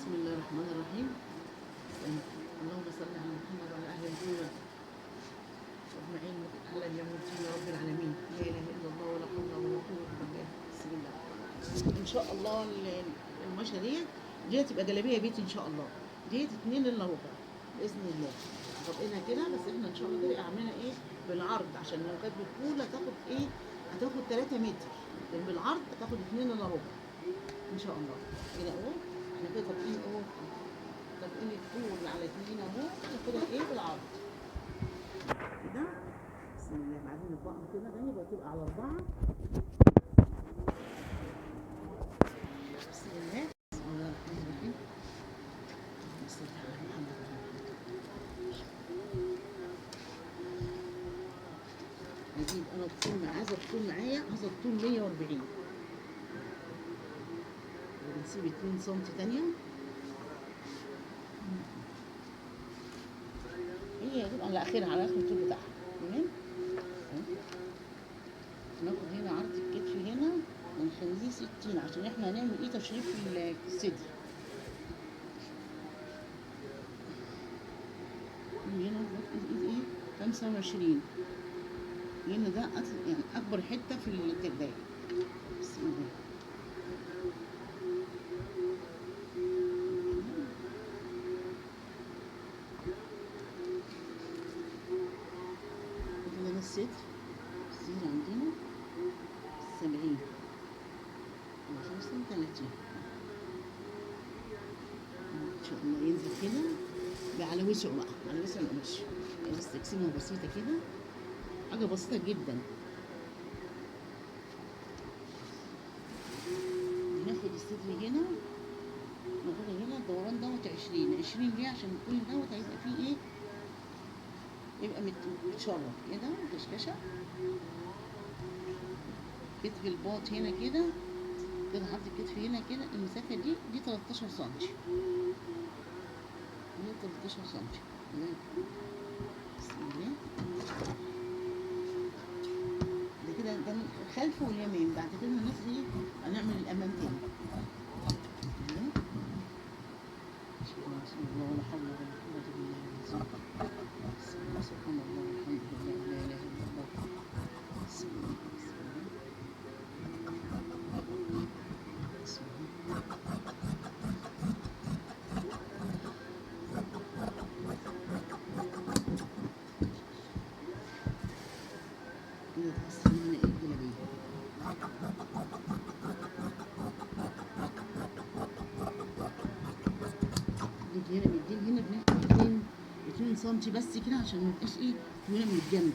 بسم الله الرحمن الرحيم. اللهم صل على محمد وعلى اهل محمد اجمعين على يوم الدين يا رب العالمين. لا اله الا الله ولا حول ولا قوة الا بالله. بسم الله. ان شاء الله القماشه دي هتبقى جلابية بيت ان شاء الله. ديت 1.75 باذن الله. طبقنا كده، بس احنا ان شاء الله كده عاملينها ايه بالعرض، عشان لو كانت بالطول هتاخد ايه، هتاخد 3 متر، لكن بالعرض هتاخد 1.75 ان شاء الله. كده اهو احنا كده طابقين اهو، طابقين الطول على 2 اهو، ناخدها ايه بالعرض كده. بسم الله. بعدين نطبقها كده تاني، يبقى تبقى على 4. بسم الله. بسم الله الرحمن الرحيم. اللهم صل على محمد وعلى محمد. هجيب انا الطول، عايزه الطول معايا، عايزه الطول 140، وبنسيب 2 سم تانية. هي هتبقى على اخرها، على اخر الطول بتاعها. تمام. ناخد هنا عرض الكتف هنا ونخليه 60، عشان احنا هنعمل ايه تشريف في الصدر. هنا ايه 25، لان ده يعني اكبر حتة في التربايه. بسم الله. كده ده الصدر، الصدر عندنا 70 35 ان شاء الله. ينزل كده على وسعه بقى، على وسع القماش، بس تقسيمه بسيطة كده، حاجة بسيطة جدا. ناخد الصدر هنا، ناخد هنا الدوران دوت 20 ليه؟ عشان كل دوت هيبقى فيه ايه، يبقى متشرب كده كشكشه. كتف الباط هنا كده كده، عرض الكتف هنا كده، المسافة دي 13 سم، دي 13 سم. تمام. بسم الله. ده كده ده الخلف واليمين. بعد كده هناخد ايه، هنعمل الامام تاني. تمام. بسم الله ولا حول ولا قوة الا بالله. بسم الله، سبحان الله والحمد لله لا اله الا الله. بسم الله. بسم الله. بسم الله. كده تحس ان انا ايه الجلابية. نيجي هنا مدين هنا بناخد 2 سم بس كده، عشان ما يبقاش ايه طويلة من الجنب.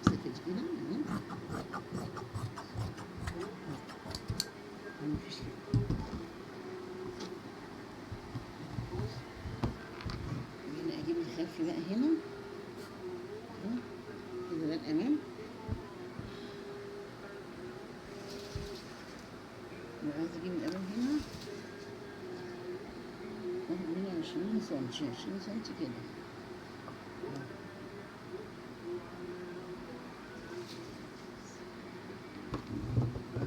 مسافة كده. تمام. مفيش كده. هنا اجيب الخلف بقى هنا كده، ده الامام. وعايزه اجيب الامام هنا، ناخد منه 20 سم، 20 سم كده.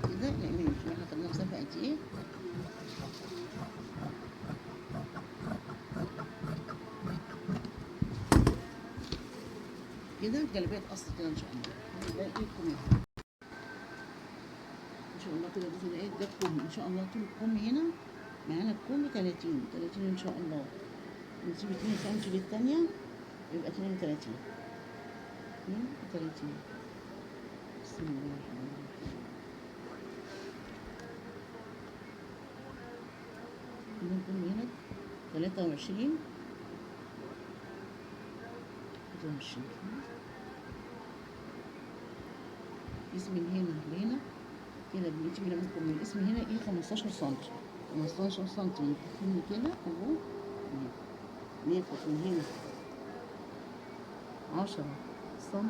كده الامام. شوف احنا خدنا مسافة قد ايه. كده الجلابية اتقصت كده ان شاء الله. ده ايه الكم ان شاء الله كده. دي كده ايه ده الكم ان شاء الله. طول الكم هنا معانا الكم 30 ان شاء الله. نسيب 2 سم للتانية يبقى 32 32. بسم الله الرحمن الرحيم. الكم هنا 23 23. الاسم من هنا لهنا كده بنيجي من الكم. الاسم هنا ايه 15 سم، 15 سم من كده اهو. ناخد من هنا 10 سم.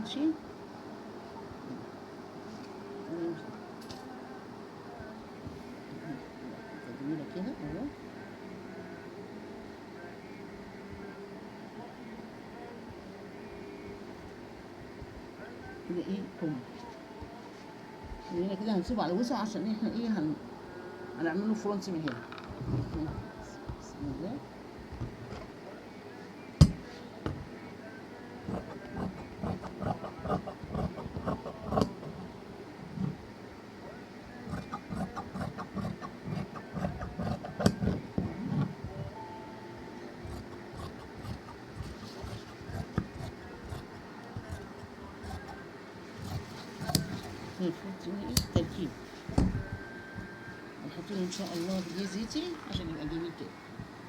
تدويره كده اهو. كده ايه كم هنا كده. هنسيبه على وسعه عشان احنا ايه هنعمله فرونت من هنا. بسم الله. المفروض ايه تركيب، هنحط له ان شاء الله دقيق زيتي عشان يبقى جميل كده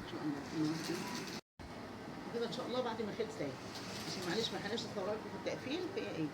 ان شاء الله كده ان شاء الله. بعد ما خلص اهي، عشان معلش ما حناش اصور لكم في التقفيل في ايه.